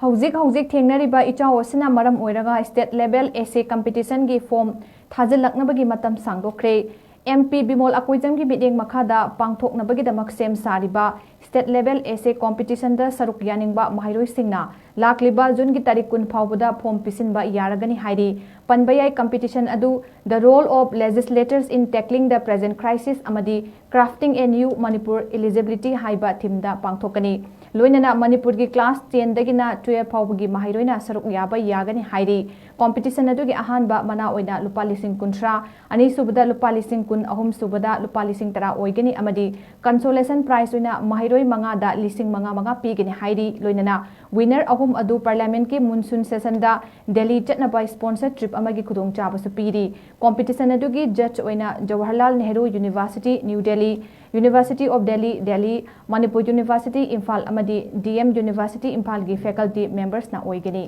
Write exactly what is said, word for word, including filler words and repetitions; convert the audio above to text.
ꯍꯧꯖꯤꯛ ꯍꯧꯖꯤꯛ ꯊꯦꯡꯅꯔꯤꯕ ꯏꯆꯥꯎ ꯑꯁꯤꯅ ꯃꯔꯝ ꯑꯣꯏꯔꯒ state level essay competition ꯒꯤ form ꯊꯥꯖꯤꯜꯂꯛꯅꯕꯒꯤ ꯃꯇꯝ ꯁꯥꯡꯗꯣꯛꯈ꯭ꯔꯦ꯫ M P ꯕꯤꯃꯣꯜ ꯑꯀꯣꯏꯖꯝꯒꯤ ꯃꯤꯠꯌꯦꯡ ꯃꯈꯥꯗ ꯄꯥꯡꯊꯣꯛꯅꯕꯒꯤꯗꯃꯛ ꯁꯦꯝ ꯁꯥꯔꯤꯕ state level essay competition ꯗ ꯁꯔꯨꯛ ꯌꯥꯅꯤꯡꯕ ꯃꯍꯩꯔꯣꯏꯁꯤꯡꯅ ꯂꯥꯛꯂꯤꯕ June ꯒꯤ ꯇꯥꯔꯤꯛ ꯀꯨꯟ ꯐꯥꯎꯕꯗ form ꯄꯤꯁꯤꯟꯕ ꯌꯥꯔꯒꯅꯤ ꯍꯥꯏꯔꯤ꯫ ꯄꯟꯕ ꯌꯥꯏ, competition ꯑꯗꯨ The Role of Legislators in Tackling the Present Crisis ꯑꯃꯗꯤ Crafting a New Manipur Eligibility ꯍꯥꯏꯕ theme ꯗ ꯄꯥꯡꯊꯣꯛꯀꯅꯤ꯫ ꯂꯣꯏꯅꯅ ꯃꯅꯤꯄꯨꯔꯒꯤ class ten ꯗꯒꯤꯅ twelve ꯐꯥꯎꯕꯒꯤ ꯃꯍꯩꯔꯣꯏꯅ ꯁꯔꯨꯛ ꯌꯥꯕ ꯌꯥꯒꯅꯤ ꯍꯥꯏꯔꯤ꯫ Competition ꯑꯗꯨꯒꯤ ꯑꯍꯥꯟꯕ ꯃꯅꯥ ꯑꯣꯏꯅ ꯂꯨꯄꯥ ꯂꯤꯁꯤꯡ ꯀꯨꯟꯊ꯭ꯔꯥ, ꯑꯅꯤꯁꯨꯕꯗ ꯂꯨꯄꯥ ꯂꯤꯁꯤꯡ ꯀꯨꯟ, ꯑꯍꯨꯝꯁꯨꯕꯗ ꯂꯨꯄꯥ ꯂꯤꯁꯤꯡ ꯇꯔꯥ ꯑꯣꯏꯒꯅꯤ ꯑꯃꯗꯤ consolation prize ꯑꯣꯏꯅ ꯃꯍꯩꯔꯣꯏ ꯃꯉꯥꯗ ꯂꯤꯁꯤꯡ ꯃꯉꯥ ꯃꯉꯥ ꯄꯤꯒꯅꯤ ꯍꯥꯏꯔꯤ꯫ ꯂꯣꯏꯅꯅ winner ꯑꯍꯨꯝ ꯑꯗꯨ Parliament ꯀꯤ monsoon session ꯗ ꯗꯦꯜꯂꯤ ꯆꯠꯅꯕ sponsor trip ꯑꯃꯒꯤ ꯈꯨꯗꯣꯡꯆꯥꯕꯁꯨ ꯄꯤꯔꯤ꯫ Competition ꯑꯗꯨꯒꯤ judge ꯑꯣꯏꯅ Jawaharlal Nehru University, New Delhi, University of Delhi, Delhi, Manipur University, Imphal ꯑꯃꯗꯤ D M University, ꯏꯝꯐꯥꯜꯒꯤ faculty members ꯅ ꯑꯣꯏꯒꯅꯤ꯫